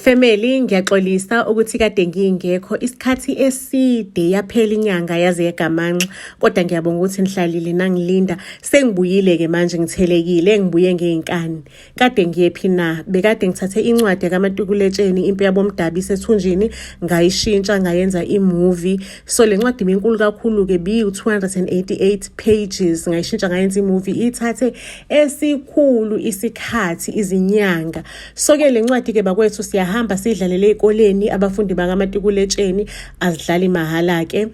Family, ngiyaxolisa ukuthi kade ngingekho isikhathi eside, yaphela inyanga yaze yagamanxa, kodwa ngiyabonga ukuthi nihlalile nangilinda. Sengibuyile-ke manje, ngithelekile, ngibuye ngey'nkani. Kade ngiyephi na? Bekade ngithathe incwadi kaMatikuletsheni, Impi Yabomdabu Isethunjini, ngayishintsha ngayenza i-movie. So le ncwadi ibinkulu kakhulu-ke, biyu-288 pages, ngayishintsha ngayenza i-movie. Ithathe esikhulu isikhathi, izinyanga. So-ke le ncwadi-ke bakwethu, siyahamba siyidlalele ey'koleni, abafundi bakaMatikuletsheni. Azidlali mahhala-ke,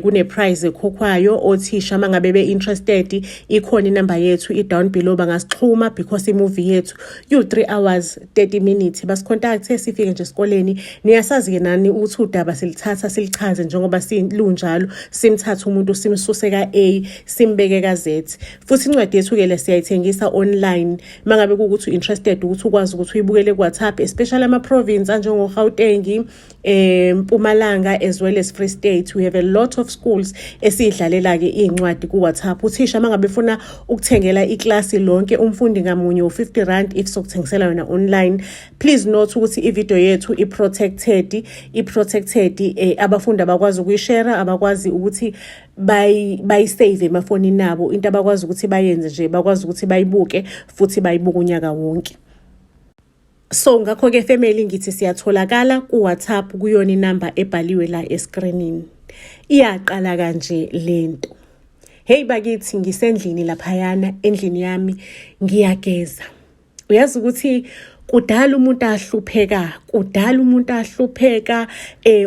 kune-prize ekhokhwayo. Othisha uma ngabe be-interested, ikhona inamba yethu i-down below, bangasixhuma because i-movie yethu yu-3 hours 30 minutes. Basi-contacte, sifike nje esikoleni. Niyasazi-ke nani ukuthi udaba silithatha silichaze njengoba lunjalo, simthathe umuntu simsuse ka-A simbeke ka-Z. Futhi incwadi yethu-ke le siyayithengisa online. Uma ngabe kuwukuthi u-interested ukuthi ukwazi ukuthi uyibukele ku-WhatsApp, especially ama-province anjengo-Gauteng, Mpumalanga as well as Free State, we have a lot of schools esiyidlalela-ke iy'ncwadi ku-WhatsApp. Uthisha uma ngabe efuna ukuthengela iklasi lonke, umfundi ngamunye u-R50 if sokuthengisela yona online. Please note ukuthi ividiyo yethu i-protected, i-protected, abafundi abakwazi ukuyishera, abakwazi ukuthi bayi-save emafonini abo. Into abakwazi ukuthi bayenze nje, bakwazi ukuthi bayibuke futhi bayibuke unyaka wonke. So ngakho-ke family, ngithi siyatholakala ku-WhatsApp kuyona inamba ebhaliwe la eskrinini. Iyaqala kanje lento. Hey bakithi, ngisendlini laphayana, endlini yami, ngiyageza. Uyazi ukuthi kudala umuntu ahlupheka, kudala umuntu ahlupheka.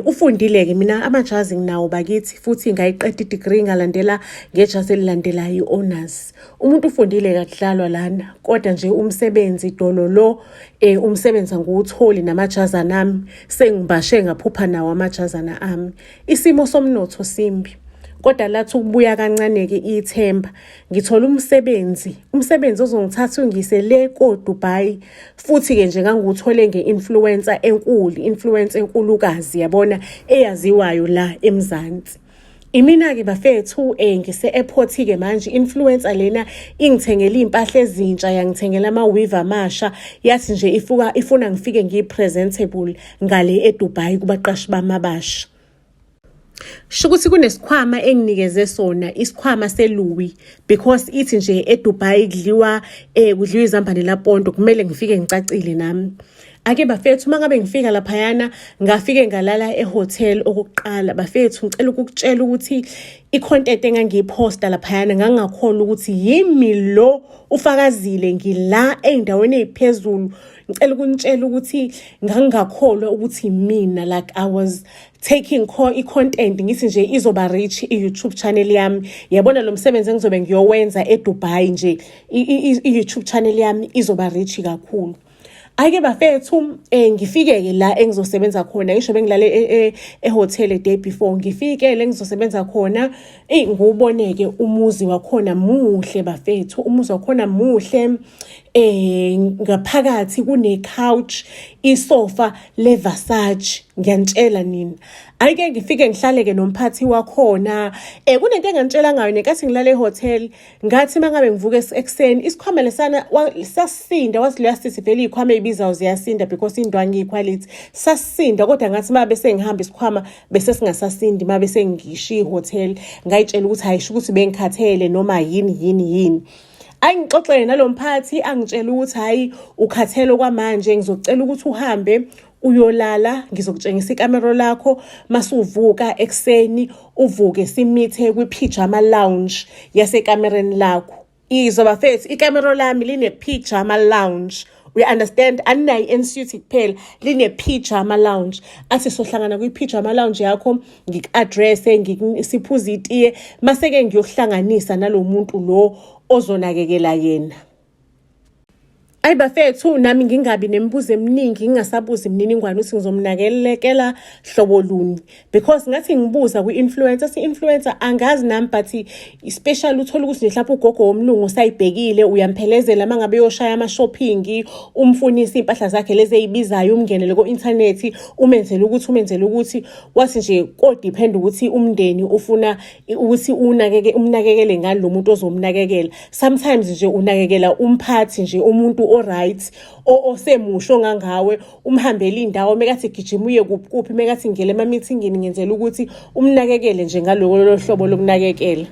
Ufundile-ke mina, amajazi nginawo bakithi, futhi ngayiqeda i-degree, ngalandela ngejazi elilandelayo i-honors. Umuntu ufundile, kakudlalwa lana, kodwa nje umsebenzi dololo, umsebenzi angiwutholi, namajazana ami sengibashe ngaphupha nawo amajazana ami. Isimo somnotho simbi. Kodwa lathi ukubuya kancane-ke ithemba, ngithola umsebenzi, umsebenzi ozongithatha ungise le ko-Dubai. Futhi-ke nje ngangiwuthole nge-influencer enkulu, influencer enkulukazi, yabona, eyaziwayo la eMzansi. Imina-ke bafethu, ngise-airport-ke manje, influencer lena ingithengele iy'mpahla ezintsha, yangithengela ama-weave amasha, yathi nje ifuka ifuna ngifike ngiyi-presentable ngale eDubai kubaqashi bami abasha. Sho ukuthi kunesikhwama enginikeze sona, isikhwama se-Louis, because ithi nje eDubai kudliwa izambane laponto, kumele ngifike ngicacile nami. Ake bafethu, uma ngabe ngifika laphayana, ngafike ngalala e-hotel okokuqala. Bafethu, ngicela ukukutshela ukuthi i-content engangiyiphosta laphayana, ngangingakholwa ukuthi yimi lo ufakazile ngila ey'ndaweni ey'phezulu. Ngicela ukunitshela ukuthi ngangingakholwa ukuthi mina, like I was taking i-content, ngithi nje izoba rich i-YouTube channel yami. Yabona lo msebenzi engizobe ngiyowenza eDubai nje, i-YouTube channel yami izoba rich kakhulu. Ake bafethu, ngifike-ke la engizosebenza khona. Ngisho bengilale e-hotel day before. Ngifike la engizosebenza khona, eyi, ngiwubone-ke umuzi wakhona, muhle bafethu, umuzi wakhona muhle. Ngaphakathi kune-couch, isofa le-Versace, ngiyanitshela nina. Ake ngifike ngihlale-ke nomphathi wakhona. Kunento enganitshela ngayo ngenkathi ngilala e-hotel, ngathi uma ngabe ngivuka ekuseni, isikhwama lesana sasisinda, wathi leya sisi vele iy'khwama ey'bizayo ziyasinda because indwangu iyi-quality. Sasisinda, kodwa ngathi uma bese ngihamba isikhwama bese singasasindi, uma bese ngishiya i-hotel, ngayitshela ukuthi hhayi, sho ukuthi bengikhathele noma yini yini yini. Ayingixoxele nalo mphathi, angitshela ukuthi hhayi, ukhathele okwamanje, ngizocela ukuthi uhambe uyolala, ngizokutshengisa ikamero lakho, masuvuka ekuseni uvuke simithe kwi-pyjama lounge yasekamereni lakho. Izwa bafethu, ikamero lami line-pyjama lounge. We understand, aninayo i-ensuite kuphela, line-pyjama lounge. Athi sohlangana kwi-pyjama lounge yakho, ngiku-addresse, siphuze itiye, mase-ke ngiyokuhlanganisa nalo muntu lo ozonakekela yena. Ayi bafethu, nami ngingabi nemibuzo eminingi, ngingasabuza imininingwane ukuthi ngizomnakelekela hlobo luni, because ngathi ngibuza kwi-influencer, si-influencer angazi nami, but special uthola ukuthi nje mhlawumbe ugogo womlungu usayibhekile, uyamphelezela uma ngabe uyoshaya ama-shopping, umfunise iy'mpahla zakhe lezi ey'bizayo, umngenele ku-inthanethi, umenzele ukuthi, umenzele ukuthi. Wathi nje ko-depend ukuthi umndeni ufuna ukuthi unakeke, umnakekele ngani lo muntu ozomnakekela. Sometimes nje unakekela umphathi nje, umuntu. o-right osemusha ongangawe, umhambele indawo mekathi gijima uye kuphi kuphi, mekathi ngiyele ema-meetingini, ngenzela ukuthi umnakekele nje ngaloko lolo hlobo lokunakekela.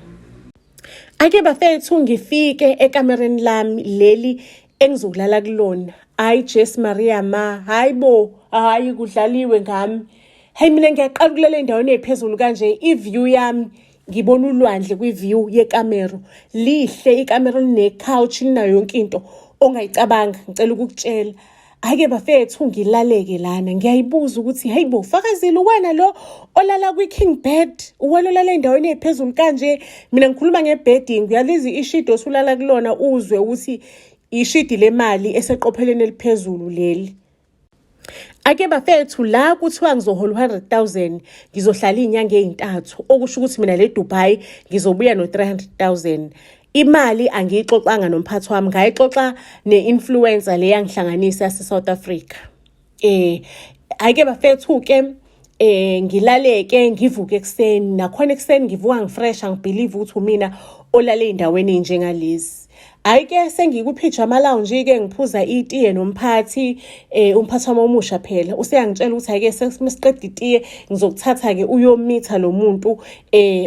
Ake bafethu, ngifike ekamereni lami leli engizokulala kulona. Hayi Jesu Maria ma, hayi bo, hayi kudlaliwe ngami. Hey, mina ngiyaqala ukulala endaweni ephezulu kanje. I-view yami, ngibona ulwandle kwi-view yekamero. Lihle ikamero, line-couch, linayo yonke into ongayicabanga. Ngicela ukukutshela, hhayi-ke bafethu, ngilaleke lana, ngiyayibuza ukuthi, hayi bo, Fakazile, wena lo olala kwi-king bed, uwena olala endaweni ephezulu kanje? Mina ngikhuluma nge-bedding, uyalizi ishidi osulala kulona, uzwe ukuthi ishidi lemali eseqopheleni eliphezulu leli. Ake bafethu, la kuthiwa ngizohola u-100,000, ngizohlala iy'nyanga ey'ntathu, okusho ukuthi mina le Dubai ngizobuya no-300,000. Imali angiyixoxanga nomphathi wami, ngayixoxa ne-influencer le yangihlanganisa yase-South Africa. Ake bafethu-ke, ngilaleke, ngivuke ekuseni. Nakhona ekuseni ngivuka ngi-fresh, angi-believe ukuthi umina olale ey'ndaweni ey'njengalezi. Hhayi-ke, sengikwi-pyjama lounge-ke, ngiphuza itiye nomphathi, umphathi wami omusha phela. Useyangitshela ukuthi hhayi-ke, mesiqeda itiye ngizokuthatha-ke uyomitha lo muntu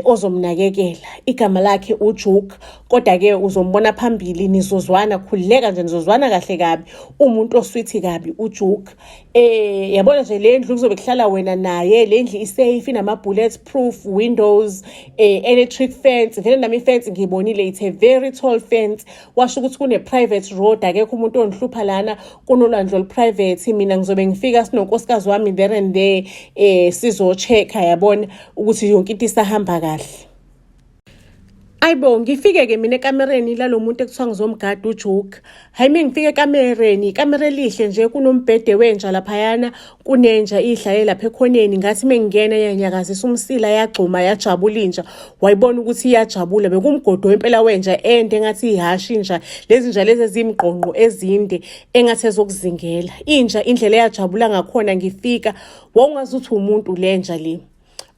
ozomnakekela. Igama lakhe uJuke, kodwa-ke uzombona phambili, nizozwana, khululeka nje, nizozwana kahle kabi. Umuntu o-sweet kabi uJuke. Yabona nje le ndlu kuzobe kuhlala wena naye, le ndlu i-safe, inama-bullet proof windows, electric fence. Vele nami i-fence ngiyibonile, it's a very tall fence. Washo ukuthi kune-private road, akekho umuntu ongihlupha lana, kunolwandle olu-private. Mina ngizobe ngifika sinonkosikazi wami there and there, sizo-check-a, yabona, ukuthi yonke into isahamba kahle. Ayibo, ngifike-ke mina ekamereni lalo muntu ekuthiwa ngizomgada, uJuke. Hayi, uma ngifika ekamereni, ikamera elihle nje, kunombhede wenja laphayana, kunenja ihlale lapha ekhoneni. Ngathi uma ngingena yanyakazisa umsila, yagxuma, yajabula inja. Wayibona ukuthi iyajabula, bekumgodo wempela wenja ende engathi ihhashi inja. Lezi nja lezi ezimgqongqo ezinde engathi ezokuzingela. Inja indlela eyajabula ngakhona ngifika, wawungazuthi umuntu lenja le.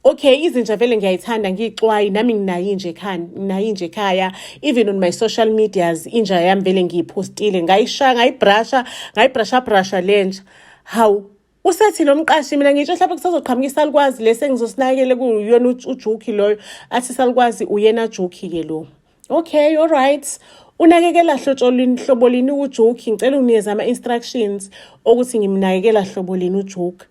Okay, izinja vele ngiyayithanda, ngiyixwayi nami, nginayo inja ekhaya, nginayo inja ekhaya. Even on my social medias inja yami vele ngiyiphostile, ngayishaya, ngayibrasha, ngayibrasha brasha lenja. Hawu, usethi lo mqashi, mina ngitsho mhlawumbe kusazoqhamuka isalukwazi lesi engizosinakekele kuyona uJuki loyo, athi salukwazi uyena Juki-ke lo. Okay, alright. Unakekela hlobo lini, hlobo lini uJuki? Ngicela unginikeze ama-instructions okuthi ngimnakekela hlobo lini uJuki.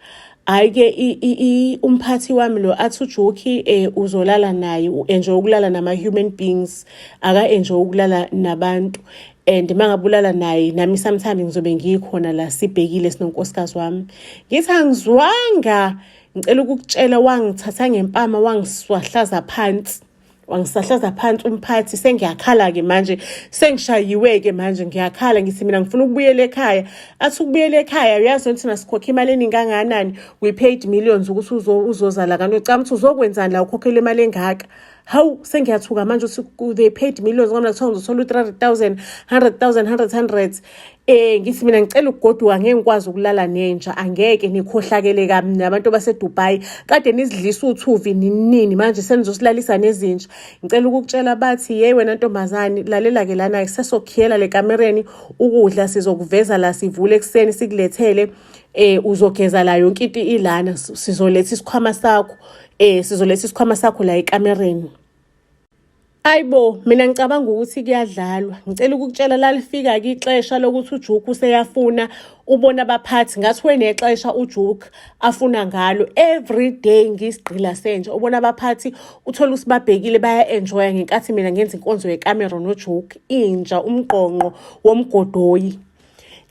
Hhayi-ke, umphathi wami lo athi uJuki uzolala naye, u-enjoy ukulala nama-human beings, aka-enjoy ukulala nabantu, and uma ngabe ulala naye nami sometimes ngizobe ngikhona la, sibhekile sinonkosikazi wami. Ngithi angizwanga, ngicela ukukutshela, wangithatha ngempama, wangiswahlaza phansi, wangisahlaza phansi umphathi. Sengiyakhala-ke manje, sengishayiwe-ke manje, ngiyakhala, ngithi mina ngifuna ukubuyela ekhaya. Athi ukubuyela ekhaya, uyazi ukuthi thina sikhokha imali eningi kangakanani? We paid millions ukuthi uzozala, kanti ucabanga ukuthi uzokwenzani la ukhokhela imali engaka? Hawu, sengiyathuka manje ukuthi they paid millions ngoba kuthiwa ngizothola u-300,000, 100,000, 100 hundreds. Ngithi mina ngicela ukugoduka, ngeke ngikwazi ukulala nenja, angeke. Nikhohlakele kabi nabantu baseDubai, kade nizidlisa uthuvi nini, manje senizosilalisa nezinja. Ngicela ukukutshela, bathi, "Hey wena ntombazane, lalela-ke lana, sesokhiyela le kamereni, ukudla sizokuveza la, sivule ekuseni sikulethele, uzogeza la, yonke into ilana, sizoletha isikhwama sakho, sizoletha isikhwama sakho la ekamereni." Ayibo, mina ngicabanga ukuthi kuyadlalwa. Ngicela ukukutshela, lalifika-ke ixesha lokuthi uJuke useyafuna ubona abaphathi. Ngathi wenexesha uJuke afuna ngalo. Every day ngiyisigqila senja. Ubona abaphathi, uthole ukuthi babhekile, baya-enjoya ngenkathi mina ngenza inkonzo yekamero noJuke. Inja, umgqongqo womgodoyi.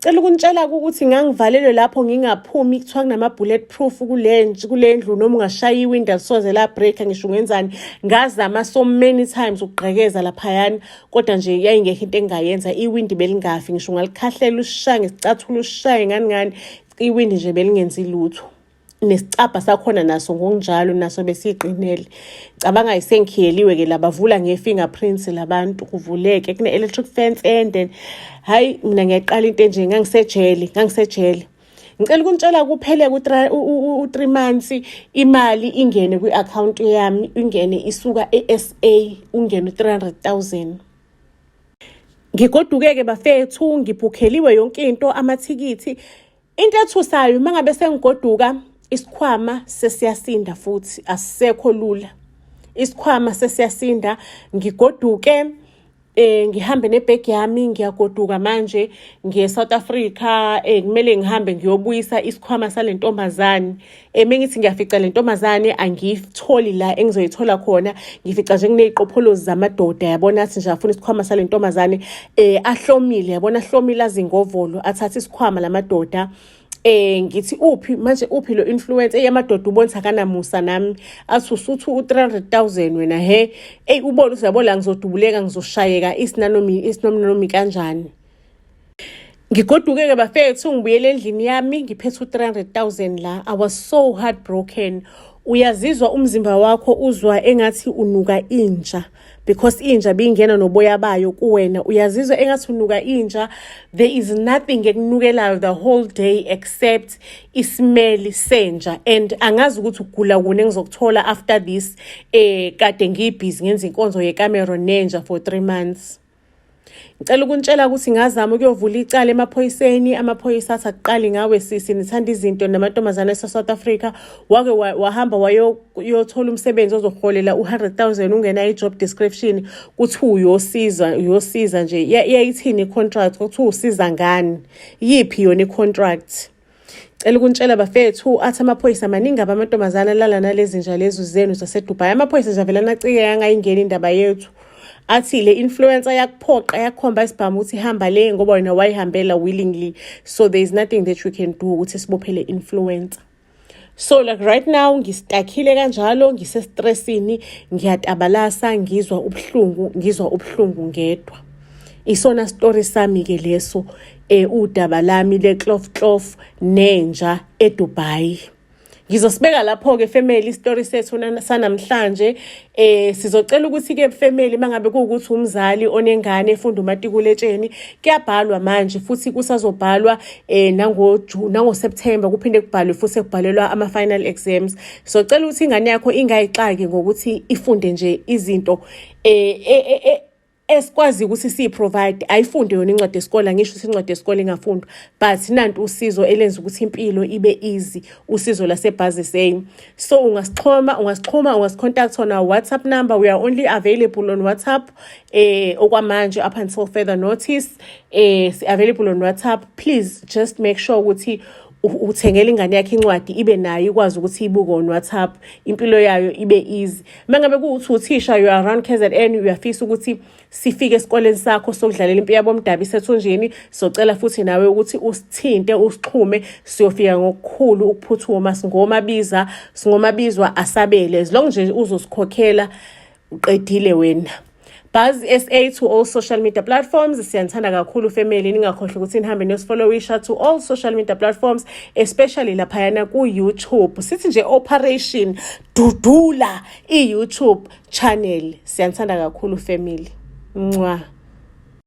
Cela ukunitshela-ke ukuthi ngangivalelwe lapho, ngingaphumi, kuthiwa kunama-bullet proof kule ndlu, noma ungashaya iwindi alisoze la-break-a, ngisho ungenzani. Ngazama so many times ukugqekeza laphayana, kodwa nje yayingekho into engingayenza, iwindi belingafi, ngisho ungalikhahlela, usishaye ngesicathulo, usishaye ngani ngani, iwindi nje belingenzi lutho. Nesicabha sakhona naso ngokunjalo, naso besiqinele. Cabanga, sengikhiyeliwe-ke la, bavula nge-fingerprints labantu, kuvuleke, kune-electric fence ende. Hhayi, mina ngiyaqala into enje, ngangisejele, ngangisejele. Ngicela ukunitshela, kuphele u-3 months, imali ingene kwi-akhawunti yami, ingene isuka e-SA, ungene u-300,000. Ngigoduke-ke bafethu, ngibhukheliwe yonke into, amathikithi. Into ethusayo uma ngabe sengigoduka, isikhwama sesiyasinda futhi, asisekho lula. Isikhwama sesiyasinda, ngigoduke ngihambe nebhegi yami, ngiyagoduka manje ngiye South Africa. Kumele ngihambe ngiyobuyisa isikhwama sale ntombazane. Mengithi ngiyafica le ntombazane, angiyitholi la engizoyithola khona. Ngifica nje kuneziqopholozi zamadoda, yabona, athi nje afuna isikhwama sale ntombazane, ahlomile, yabona, ahlomile azingovolo, athatha isikhwama lamadoda. Ngithi uphi manje, uphi lo influencer eyamadoda? Ubona akanamusa nami, athi usuthu u-300,000 wena he. Ey, ubona ukuthi yabo la ngizodubuleka, ngizoshayeka isinanomi isinomnomi kanjani. Ngigoduke-ke bafethu, ngibuyele endlini yami ngiphethe u-300,000 la. I was so heartbroken. Uyazizwa umzimba wakho, uzwa engathi unuka inja, because inja bingena noboya bayo kuwena. Uyazizwa engathi unuka inja. There is nothing ekunukelayo the whole day except i-smell senja, and angazi ukuthi ugula kuni engizokuthola after this. Kade ngibhizi ngenza inkonzo yekamero nenja for 3 months. Ngicela ukuntshela ukuthi ngazama ukuyovula icala emaphoyiseni. Amaphoyisa athi akuqali ngawe sisi, nithanda izinto namantombazane ase-South Africa. Wake wahamba wayothola umsebenzi ozoholela u-100,000, ungena i-job description kuthiwa uyosiza, uyosiza nje. Yayithini i-contract? Kuthiwa usiza ngani? Yiphi yona i-contract? Cela ukuntshela bafethu, athi amaphoyisa maningi abamantombazane alala nalezi nja lezi zenu zaseDubai. Amaphoyisa nje avele anacike, angayingeni indaba yethu. Athi le influencer yakuphoqa, yakhomba isibhamu ukuthi hamba le, ngoba wena wayihambela willingly, so there is nothing that you can do ukuthi sibophe le influencer. So like right now ngistuckile kanjalo, ngisestressini, ngiyatabalasa, ngizwa ubuhlungu, ngizwa ubuhlungu ngedwa. Isona story sami ke leso, udaba lami le-clof clof nenja eDubai. Ngizosibeka lapho-ke family, story sethu sanamhlanje. Sizocela ukuthi-ke family, mangabe kuwukuthi umzali onengane efunda umatikuletsheni, kuyabhalwa manje futhi kusazobhalwa nango nango September, kuphinde kubhalwe futhi kubhalelwa ama final exams. Socela ukuthi ingane yakho ingayixaki ngokuthi ifunde nje izinto esikwazi ukuthi siyi-provide. Ayifunde yona incwadi yesikole, angisho ukuthi incwadi yesikole ingafundwa, but nantu usizo elenza ukuthi impilo ibe easy, usizo lasebhazi SA. So ungasixhoma, ungasixhuma, ungasicontact on our WhatsApp number. We are only available on WhatsApp okwamanje, up until further notice. Available on WhatsApp. Please just make sure ukuthi uthengela ingane yakhe incwadi, ibe nayo, ikwazi ukuthi ibuke on WhatsApp, impilo yayo ibe easy. Mangabe kuwukuthi uthisha, you are around KZN, uyafisa ukuthi sifike esikoleni sakho sokudlalela impi yabomdabu isethunjini, socela futhi nawe ukuthi usithinte, usixhume, siyofika ngokukhulu ukuphuthuma. Singomabiza, singomabizwa asabele, as long nje uzosikhokhela, uqedile wena. Buzz SA to all social media platforms. Siyanithanda kakhulu family. Ningakhohlwa ukuthi nihambe niyosifollowisha to all social media platforms, especially laphayana ku-YouTube. Sithi nje Operation Dudula i-YouTube channel. Siyanithanda kakhulu family. Mwah.